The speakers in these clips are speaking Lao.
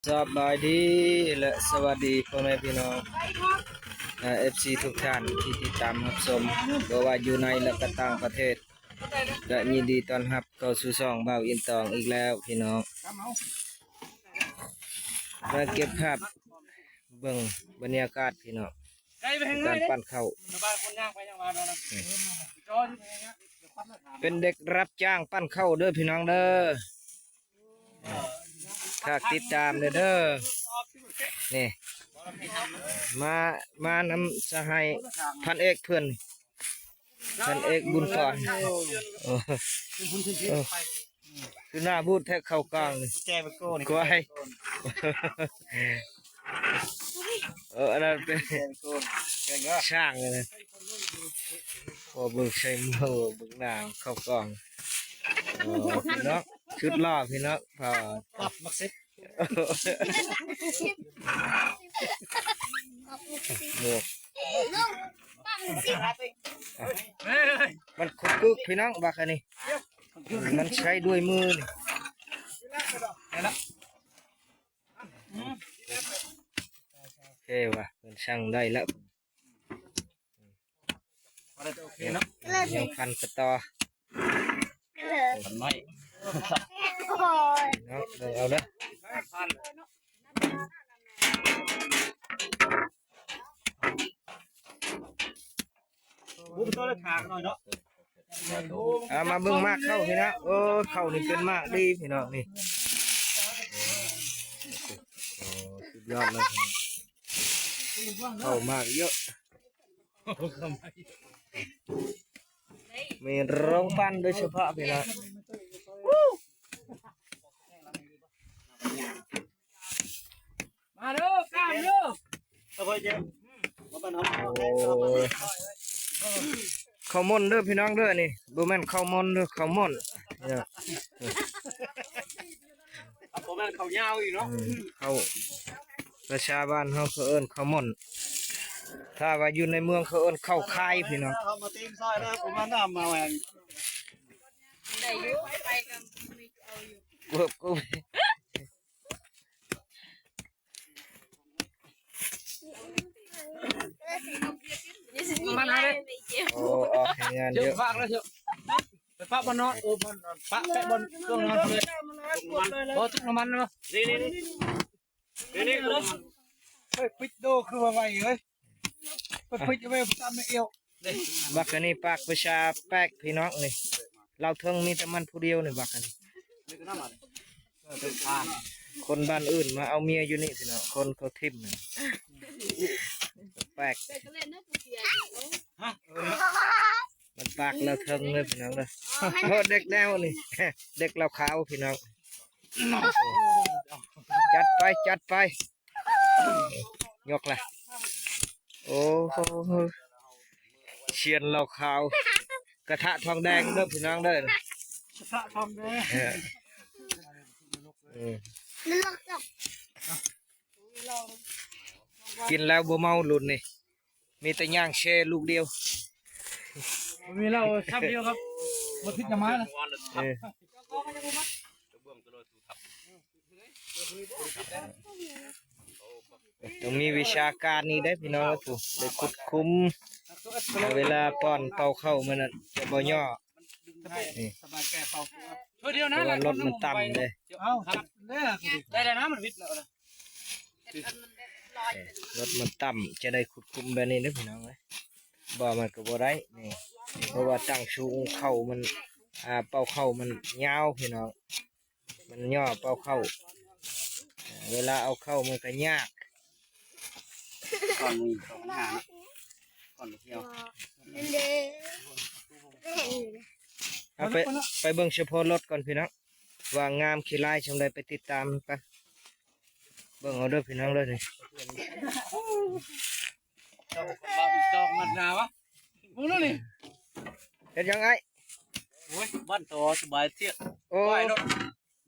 ສະບາຍດີ ແລະ ສະຫວັດດີພໍ່ແມ່ພີ່ນ້ອງ ເອັຟຊີ ທຸກທ່ານທີ່ຕິດຕາມຮັບຊົມ ບໍ່ວ່າຢູ່ໃນ ແລະ ກະຕ່າງປະເທດ ກະຍິນດີຕ້ອນຮັບເຂົ້າສູ່ຊ່ອງບ່າວອິນຕອງອີກແລ້ວພີ່ນ້ອງ. ມາເກັບພາບເບິ່ງບັນຍາກາດພີ່ນ້ອງ ການປັ່ນເຂົ້າ ເປັນເດັກຮັບຈ້າງປັ່ນເຂົ້າເດີພີ່ນ້ອງເດີ. ຝາກຕິດຕາມແດ່ເດີ ນີ້ ມາ ມານຳສະຫາຍພັນເອກເພິ່ນ ພັນເອກບຸນກອນ. ເອີ ເອີ ຄືໜ້າບູດແທ້ເຂົ້າກອງນີ້ ແຈໄປໂກ້ນີ້ ຄວາຍ. ເອີ ອັນນັ້ນເປັນຊ້າງນະ ພໍເບິ່ງໃສ່ເມືອງ ເບິ່ງໜ້າເຂົ້າກອງ. ເອີ ພີ່ນ້ອງ ຊຸດຫຼໍ່ພີ່ນ້ອງ ພໍ ປັບມັກສິ ໝວກ ມັນຄຸກກຶກພີ່ນ້ອງບັກອັນນີ້ ມັນໃຊ້ດ້ວຍມືນີ້. ໂອເຄວ່າ ເພິ່ນສັ່ງໄດ້ແລ້ວ. ໂອເຄເນາະ ຍັງພັນກະຕໍ່ ພັນໄມ້ເນາະ ເບິ່ງເອົາເດີ. ເອົາມາເບິ່ງໝາກເຂົ້າພີ່ນ້ອງ. ໂອ້ ເຂົ້ານີ້ເປັນໝາກດີພີ່ນ້ອງນີ້ ໂອ້ ສຸດຍອດເລີຍ. ເຂົ້າໝາກເຍອະ ມີໂຮງປັ່ນໂດຍສະເພາະພີ່ນ້ອງ. ມາເດີ ການເດີ ເຂົ້າມົນເດີພີ່ນ້ອງເດີ. ນີ້ບໍ່ແມ່ນເຂົ້າມົນເດີ ເຂົ້າມົນ ບໍ່ແມ່ນເຂົ້າຍາວອີກເນາະ. ເຂົ້າ ພາສາບ້ານເຮົາເຂົາເອີ້ນເຂົ້າມົນ ຖ້າວ່າຢູ່ໃນເມືອງເຂົາເອີ້ນເຂົ້າຄາຍພີ່ນ້ອງ. ເຂົ້າມາຕີມຊອຍເດີ ບໍ່ມານຳມາແຫວງ ໄດ້ຢູ່ ໄປກັນ ເກີບ ເກີບ ມານະເດ້. ໂອ້ ອອກແຮງງານເຍອະ ເຍອະ ຝາກແລ້ວເຍອະ ໄປຝາກບ້ານນອນ. ໂອ້ ບ້ານນອນ ປະແປະບ່ອນຊ່ວງນອນເລີຍ ບໍ່ ຕຸກນ້ຳມັນເນາະ. ນີ້ໆໆ ນີ້ໆ ເຮີ້ຍ ປິດໂດຄືວ່າໄວເອີຍ ເປີດໄວ້ຕາມແມ່ອຽວ. ບັກອັນນີ້ປາກປະຊາແປກພີ່ນ້ອງນີ້ ລາວເທິງມີແຕ່ມັນຜູ້ດຽວນີ້ ບັກອັນນີ້. ຄົນບ້ານອື່ນມາເອົາເມຍຢູ່ນີ້ພີ່ນ້ອງ ຄົນເຂົາຖິ້ມນີ້ ແປກ ມັນປາກລາວເທິງເລີຍພີ່ນ້ອງເດີ. ໂອ້ ເດັກແນວນີ້ ເດັກລາວຂາວພີ່ນ້ອງ. ຈັດໄປ ຈັດໄປ ຍົກລະ. ໂອ້ ຊຽນເຫຼົ້າຂາວ ກະທະທອງແດງເດີພີ່ນ້ອງເດີ ກະທະທອງແດງ. ເອີ ເອີ ກິນແລ້ວບໍ່ເມົາລຸ້ນນີ້ ມີແຕ່ຍ່າງແຊ່ລູກດຽວ. ບໍ່ມີເຫຼົ້າຊ້ຳດຽວຄັບ ບໍ່ຜິດນຳມານະ. ເອີ ຕ້ອງມີວິຊາການນີ້ເດ້ພີ່ນ້ອງ ໄດ້ຂຸດຂຸມ ເວລາປ້ອນເປົ່າເຂົ້າມັນນະ ຈະບໍ່ຍໍ້. ນີ້ ສະບາຍແກ່ເປົ່າ ເທື່ອດຽວນະ ເພາະວ່າລົດມັນຕ່ຳເດ້. ເອົາ ໄດ້ແລ້ວນະ ມັນວິດແລ້ວນະ. ເອີ ລົດມັນຕ່ຳ ຈະໄດ້ຂຸດຂຸມແບບນີ້ເດີພີ່ນ້ອງເອີຍ. ບໍ່ມັນກໍບໍ່ໄດ້ນີ້ ເພາະວ່າຕັ້ງສູງເຂົ້າມັນ ອ່າ ເປົ່າເຂົ້າມັນຍາວພີ່ນ້ອງ ມັນຍໍ້ເປົ່າເຂົ້າ ເວລາເອົາເຂົ້າມັນກໍຍາກ. ກ່ອນມີສອງພັນຫ້າເນາະ ກ່ອນໄປທ່ຽວ ເອົາໄປ ໄປເບິ່ງສະໂພກລົດກ່ອນພີ່ນ້ອງ ວ່າງາມຂີ້ລາຍຊ່ຳໃດ ໄປຕິດຕາມນຳກັນ ເບິ່ງເອົາເດີພີ່ນ້ອງເດີນີ້. ເຈົ້າບໍ່ເອົາອີກດອກມັນນາວະ ມຶງດູນີ້ ເຮັດຫຍັງອ້າຍ? ໂອ້ຍ ບັ້ນຕໍ່ສະບາຍເທຍ. ໂອ້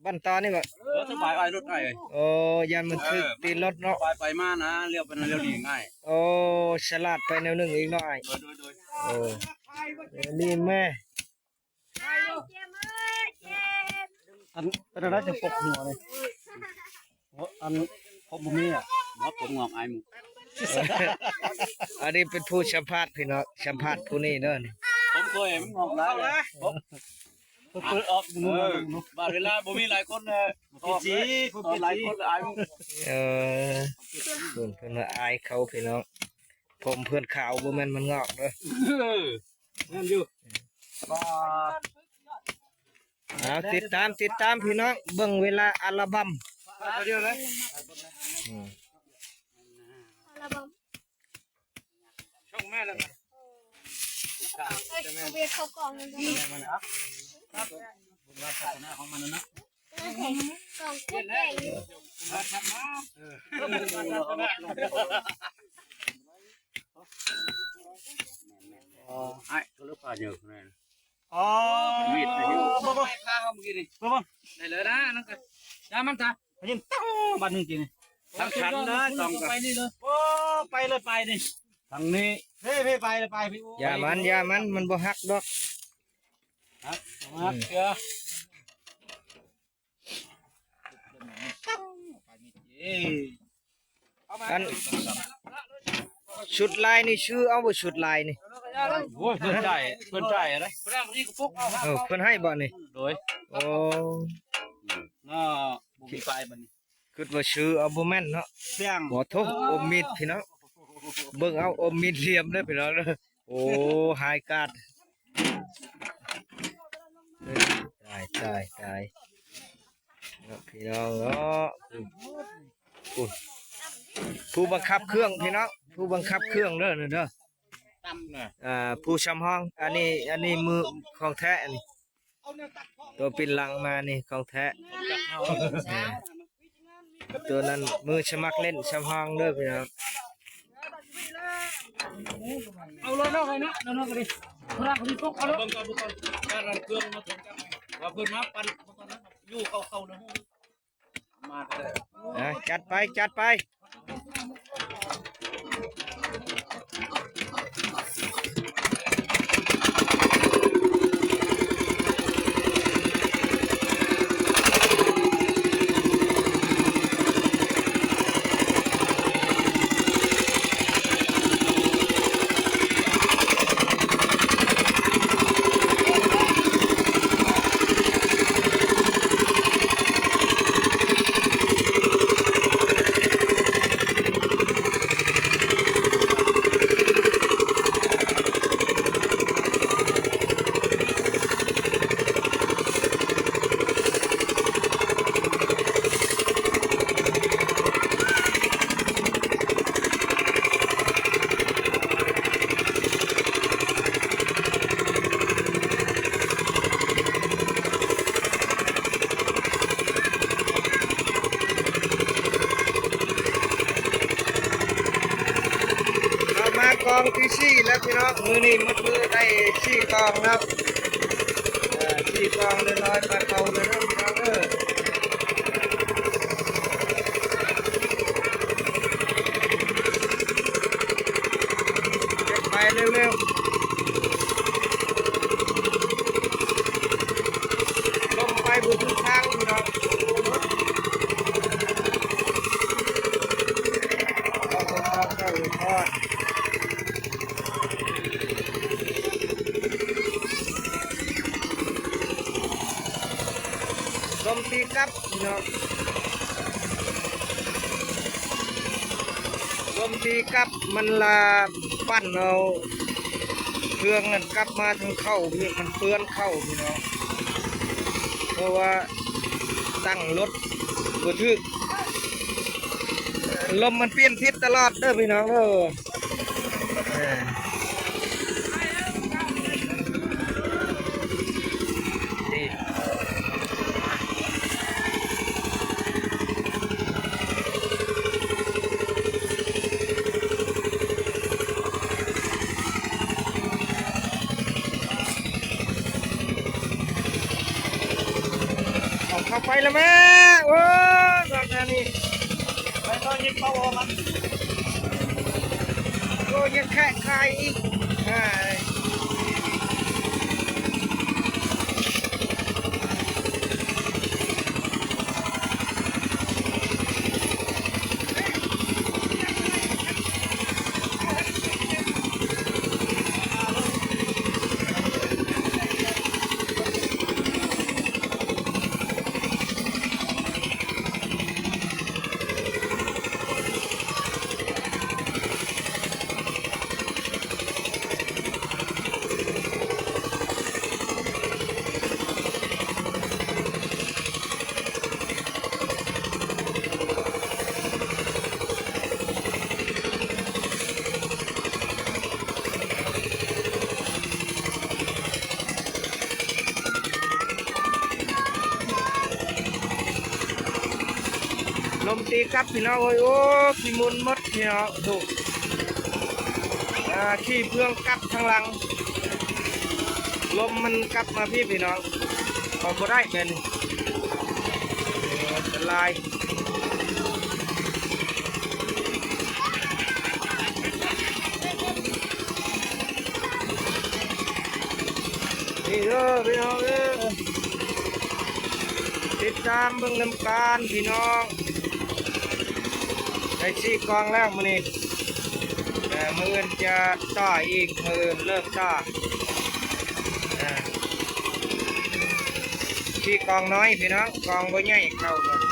ບັ້ນຕໍ່ນີ້ບໍ? ເອີ ສະບາຍອ້າຍລົດອ້າຍເອີຍ. ໂອ້ ຢ້ານມັນຖືກຕີນລົດເນາະ ໄປໄປມານະ ລ້ຽວໄປນັ້ນລ້ຽວນີ້ງ່າຍ. ໂອ້ ສະຫຼາດໄປແນວໜຶ່ງອີກເນາະອ້າຍ. ໂດຍ ໂດຍ ໂດຍ. ໂອ້ ນີ້ແມ່ ອັນ ເປັນອະໄລຈະປົກຫົວນີ້? ອັນ ຜົມບໍ່ມີອະ ບໍ່ ຜົມງອກອາຍໝູ່. ອັນນີ້ເປັນຜູ້ສຳພາດພີ່ນ້ອງ ສຳພາດຜູ້ນີ້ເດີ ຜົມຂ້ອຍມັນງອກຫຼາຍ ຜົມ ເພິ່ນເປີດອອກ ເອີ ບາດເວລາບໍ່ມີຫຼາຍຄົນ ເອີ ເປັນສີ ເພິ່ນເປັນສີ ຫຼາຍຄົນອາຍໝູ່. ເອີ ເພິ່ນ ເພິ່ນວ່າອາຍເຂົາພີ່ນ້ອງ ຜົມເພິ່ນຂາວ ບໍ່ແມ່ນມັນງອກເດີ. ເອີ ແມ່ນຢູ່ ບາດ ເອົາ ຕິດຕາມ ຕິດຕາມພີ່ນ້ອງ ເບິ່ງເວລາອັລບັມ ດຽວເລີຍ ອືມ ອັລບັມ ຊ່ອງແມ່ແລ້ວ ເອີ ເວທເຂົ້າກ່ອງນັ້ນ ບຸນວາສະນາຂອງມັນນະເນາະ. ອ້າຍ ກໍເລີຍພາເຍອະແມ່ນ ອໍ ມີດ ເບິ່ງ ເບິ່ງ ໄດ້ເລີຍນະ ນັ້ນກໍຢ່າມັນຊະ ໄດ້ຍິນຕັງບາດໜຶ່ງກີ້ນີ້ ທັງຄັນເດີ ຕ້ອງໄປນີ້ເລີຍ ໂອ້ ໄປເລີຍ ໄປນີ້ ທາງນີ້ ເພ ເພ ໄປເລີຍ ໄປ ໂອ້ ຢ່າມັນ ຢ່າມັນ ມັນບໍ່ຫັກດອກ ຮັກ ຮັກເທື່ອ. ອັນ ຊຸດລາຍນີ້ຊື້ເອົາບໍ່ ຊຸດລາຍນີ້? ໂອ້ຍ ເພິ່ນຈ່າຍ ເພິ່ນຈ່າຍເດ້ ເອີ ເພິ່ນໃຫ້ບໍ່ນີ້? ໂດຍ ໂອ້ ເນາະ ບໍ່ມີປາຍບັດນີ້ ຄິດວ່າຊື້ເອົາບໍ່ແມ່ນເນາະ ບໍ່ ໂທ້ ອົມມີດພີ່ນ້ອງ ເບິ່ງເອົາ ອົມມີດຫຼ່ຽມເດີພີ່ນ້ອງເດີ. ໂອ້ ຫາຍກາດ ເອີ ຕາຍ ຕາຍ ຕາຍ ເນາະ ພີ່ນ້ອງເນາະ ຜູ້ ຜູ້ບັງຄັບເຄື່ອງພີ່ນ້ອງ ຜູ້ບັງຄັບເຄື່ອງເດີ ນີ້ເດີ ອ່າ ຜູ້ສຳຮອງ ອັນນີ້ ອັນນີ້ມືຂອງແທ້ ອັນນີ້ ຕົວປິ່ນຫຼັງມານີ້ຂອງແທ້ ຕົວນັ້ນມືສະໝັກຫຼິ້ນສຳຮອງເດີພີ່ນ້ອງ ເອົາເລີຍເນາະ ເອົາເນາະ ເອົາເນາະ ເອົາເລີຍ ເບິ່ງກ່ອນ ເບິ່ງກ່ອນ ເຄື່ອງມາເຖິງກັນ ວ່າເພິ່ນມາປັ່ນ ຢູ່ເຂົ້າໆ ນະ ມາເດີ ອ່າ ຈັດໄປ ຈັດໄປ. ເຂົ້າມາກອງທີສີ່ແລ້ວພີ່ນ້ອງ ມື້ນີ້ໝົດມື້ໄດ້ສີ່ກອງເນາະ ເອີ ສີ່ກອງ ເລີຍຮ້ອຍປາເປົາເລີຍເດີພີ່ນ້ອງເດີ. ເກັບໄປເລັວໆ ລົມໄປບໍ່ຖືກທາງພີ່ນ້ອງ ລົມຕີກັບ ພີ່ນ້ອງ ລົມຕີກັບ ມັນລະປັ່ນເອົາເຄື່ອງນັ້ນກັບມາທາງເຂົ້າ ມັນເປື້ອນເຂົ້າ ພີ່ນ້ອງ ເພາະວ່າຕັ້ງລົດບໍ່ຖືກ ລົມມັນປ່ຽນທິດຕະຫຼອດເດີພີ່ນ້ອງເດີ. ເອີ ນີ້ ເອົາເຂົ້າໄປລະແມ່ ໂອ້ຍ ບາດນີ້ ໄປຕໍ່ຍິງເປົ່າອອກມາ ໂອ້ຍ ຍັງແຄະຄາຍອີກ ອ່າ. ຕີກັບພີ່ນ້ອງເອີຍ ໂອ້ ຂີ້ຝຸ່ນໝົດພີ່ນ້ອງ ໂອ້ ອ່າ ຂີ້ເຟືອງກັບທາງຫຼັງ ລົມມັນກັບມາພີ້ພີ່ນ້ອງ ເອົາບໍ່ໄດ້ແບບນີ້ ເປັນລາຍ. ນີ້ເດີພີ່ນ້ອງເອີຍ ຕິດຕາມເບິ່ງນຳກັນພີ່ນ້ອງ ໄດ້ສີ່ກອງແລ້ວມື້ນີ້ ເອີ ມື້ອື່ນຈະຕໍ່ອີກ ມື້ອື່ນເລີ່ມຕໍ່ ເອີ ສີ່ກອງນ້ອຍພີ່ນ້ອງ ກອງບໍ່ໃຫຍ່ເຂົ້າ